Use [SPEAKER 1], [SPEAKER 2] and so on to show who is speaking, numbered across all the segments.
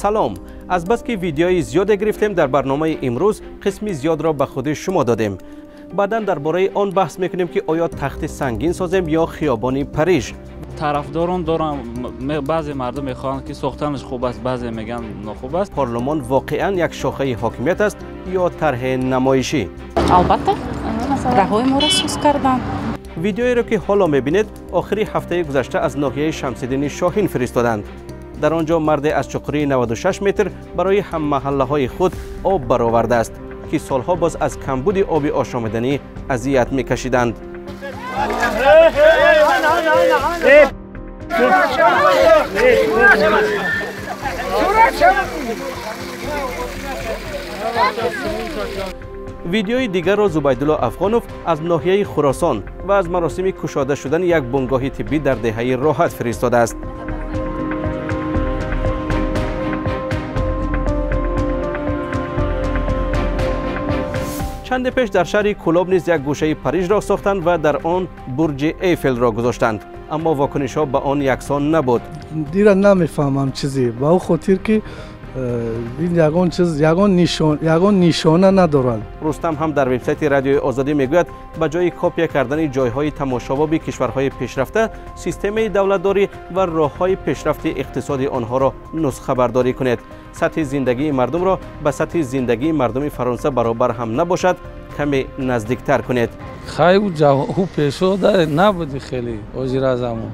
[SPEAKER 1] Салом! Азбаски видеои зиёде гирифтем дар барномаи имрӯз қисми зиёдро ба худи шумо додем. Баъдан дар бораи он баҳс мекунем, ки оё тахти сангин созем ё хиёбони Париж.
[SPEAKER 2] Тарафдорон дорам, баъзе мардум мехоҳанд, ки сохтанаш хуб аст, баъзе мегӯянд нохуб аст.
[SPEAKER 1] Парлумон воқеан як шохаи ҳокимият аст ё тарҳи намоишӣ?
[SPEAKER 3] Албатта, роҳҳои моро сус карданд.
[SPEAKER 1] Видеоеро ки ҳоло мебинед, охири ҳафтаи гузашта аз ноҳияи Шамсиддини Шоҳин фиристоданд. Дар он ҷо марде аз чуқурии 96 метр барои ҳаммаҳаллаҳои худ об баровардааст, ки солҳо боз аз камбуди оби ошомиданӣ азият мекашиданд. Видеои дигарро Зубайдулло Афғонов аз ноҳияи Хуросон ва аз маросими кушода шудани як бунгоҳи тиббӣ дар деҳаи Роҳат фиристодааст. Чанде пеш дар шаҳри Кӯлоб низ як гӯшаи Парижро сохтанд ва дар он бурҷи Эйфелро гузоштанд, аммо вокунишҳо ба он яксон набуд.
[SPEAKER 4] Дира намефаҳмам чизе, ба он хотир ки ин ягон чиз, ягон нишона надорад.
[SPEAKER 1] Рустам ҳам дар вебсайти Радиои Озодӣ мегӯяд, ба ҷои копия кардани ҷойҳои тамошобоби кишварҳои пешрафта, системаи давлатдорӣ ва роҳҳои пешрафти иқтисоди онҳоро нусхабардорӣ кунед. Сатҳи зиндагии мардумро ба сатҳи зиндагии мардуми Фаронса баробар ҳам набошад, каме наздиктар кунед.
[SPEAKER 5] Хай ӯ пешо набуди хеле ҳозира замон.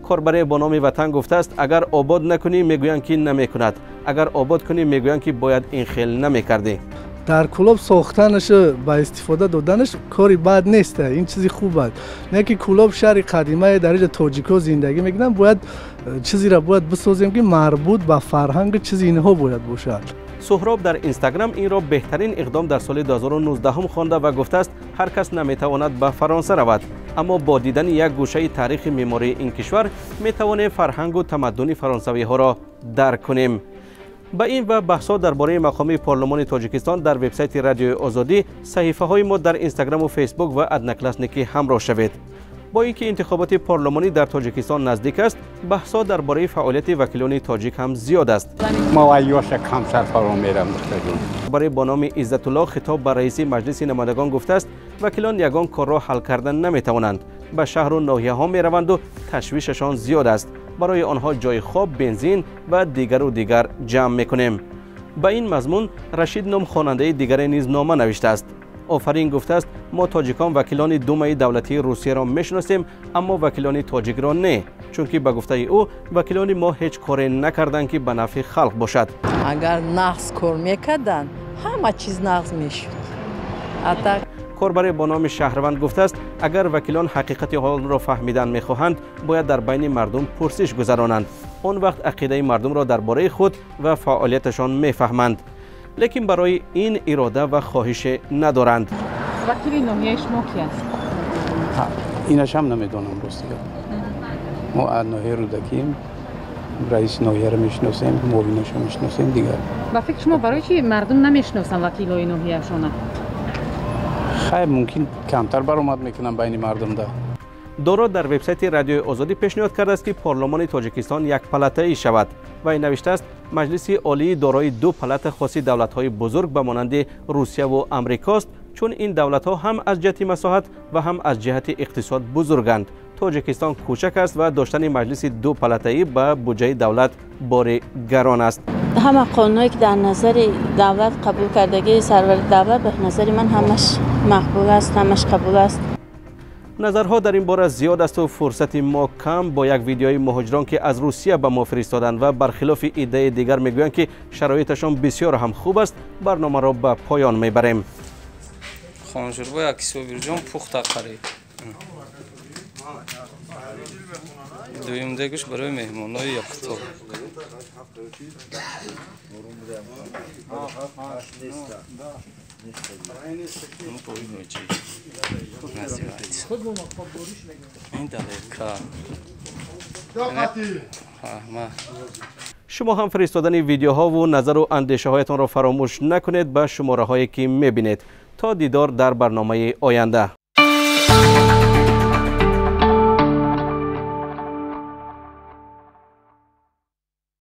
[SPEAKER 1] Корбаре бо номи Ватан гуфтааст, агар обод накунӣ мегӯянд, ки намекунад, агар обод кунӣ мегӯянд, ки бояд ин хел намекардӣ.
[SPEAKER 4] Дар Кӯлоб сохтанаш ба истифода доданаш кори бад нест, ин чизи хуб аст. Не ки Кӯлоб шаҳри қадимае, дар инҷа тоҷикҳо зиндагӣ мекунанд, бояд чизеро бояд бисозем, ки марбут ба фарҳанги чизи инҳо бояд бошад.
[SPEAKER 1] Суҳроб дар Инстаграм инро беҳтарин иқдом дар соли 2019 хонда ва гуфтааст, ҳар кас наметавонад ба Фаронса равад, аммо бо дидани як гӯшаи таърихи меъмории ин кишвар метавонем фарҳангу тамаддуни фаронсавиҳоро дарк кунем. Ба ин ва баҳсҳо дар бораи мақоми парлумони Тоҷикистон дар вебсайти Радиои Озодӣ, саҳифаҳои мо дар Инстаграму Фейсбук ва Одноклассники ҳамроҳ шавед. Бо ин ки интихоботи парлумонӣ дар Тоҷикистон наздик аст, баҳсҳо дар бораи фаъолияти вакилони тоҷик ҳам зиёд аст. Барои бо номи Иззатулло хитоб ба раиси Маҷлиси намояндагон гуфтааст, вакилон ягон корро ҳал кардан наметавонанд, ба шаҳру ноҳияҳо мераванду ташвишашон зиёд аст. Барои онҳо ҷои хоб, бензин ва дигару дигар ҷамъ мекунем. Ба ин мазмун Рашид ном хонандаи дигаре низ нома навиштааст. Офарин гуфтааст, мо тоҷикон вакилони Думаи давлатии Русияро мешиносем, аммо вакилони тоҷикро не, чунки ба гуфтаи ӯ вакилони мо ҳеҷ коре накарданд, ки ба нафъи халқ бошад.
[SPEAKER 6] Агар нағз кор мекарданд, ҳама чиз нағз мешуд.
[SPEAKER 1] Корбаре бо номи Шаҳрванд гуфтааст, агар вакилон ҳақиқати ҳолро фаҳмидан мехоҳанд, бояд дар байни мардум пурсиш гузаронанд. Он вақт ақидаи мардумро дар бораи худ ва фаъолияташон мефаҳманд. Лекин барои ин ирода ва хоҳише надоранд.
[SPEAKER 3] Вакили ноҳияи шумо ки аст?
[SPEAKER 7] Инашам намедонам, ростига. Мо аз ноҳияи Рӯдакием, раиси ноҳияро мешиносем, муовинашро мешиносем, дигар.
[SPEAKER 3] Ба фикри шумо барои чи мардум намешиносанд вакилои ноҳияшона?
[SPEAKER 7] Хай, мумкин камтар баромад мекунам байни мардумда.
[SPEAKER 1] Доро дар вебсайти Радиои Озодӣ пешниҳод кардааст, ки парлумони Тоҷикистон як палатаӣ шавад. Вай навиштааст, Маҷлиси Олии дорои ду палата хоси давлатҳои бузург ба монанди Русияву Амрикост, чун ин давлатҳо ҳам аз ҷиҳати масоҳат ва ҳам аз ҷиҳати иқтисод бузурганд. Тоҷикистон кӯчак аст ва доштани маҷлиси ду палатаӣ ба буҷаи давлат бори гарон аст.
[SPEAKER 8] Ҳама қонунҳое ки дар назари давлат қабул кардагии сарвари давлат, ба назари ман ҳамаш мақбул аст, ҳамаш қабул аст.
[SPEAKER 1] Назарҳо дар ин бора зиёд асту фурсати мо кам. Бо як видеои муҳоҷирон, ки аз Русия ба мо фиристоданд ва бархилофи иддаи дигар мегӯянд, ки шароиташон бисёр ҳам хуб аст, барномаро ба поён мебарем.
[SPEAKER 5] Хоншурбо як собирҷон пухта қариб. Дуюм дегуш барои меҳмонои яктоб.
[SPEAKER 1] Шумо ҳам фиристодани видеоҳову назару андешаҳоятонро фаромӯш накунед ба шумораҳое ки мебинед. То дидор дар барномаи оянда.